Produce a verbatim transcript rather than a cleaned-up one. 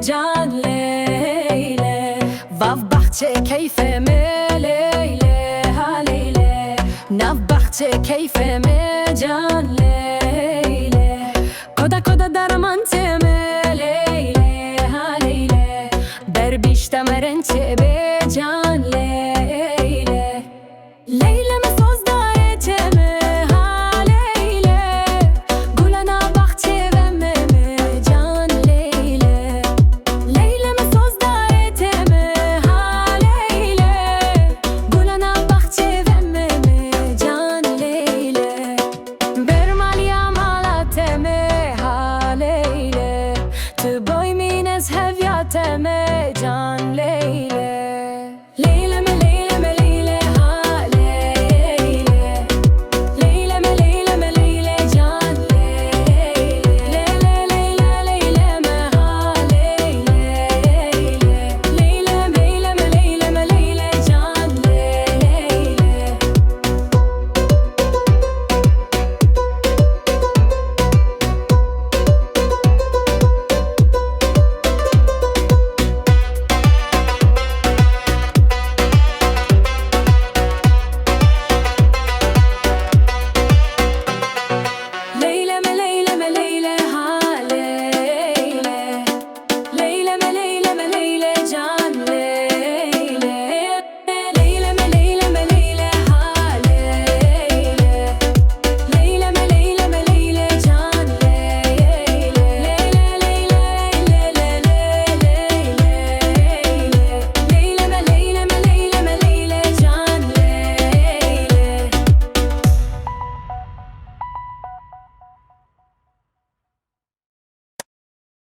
can Leyle. Vav baxçê keyfê me Leyle, ha Leyle. Nav baxçê keyfê me can Leyle. Koda koda derman çê me Leyle, ha Leyle. Berbîşte me rençê be can Leyle. Leyle me sozdarê çê me ha Leyle. Gulana baxçê ve me me can Leyle. Leyle me sozdarê çê me ha Leyle. Gulana baxçê ve me me can Leyle. Bermaliya mala te me ha Leyle. Tu boymîn ez hevya te me can Leyle.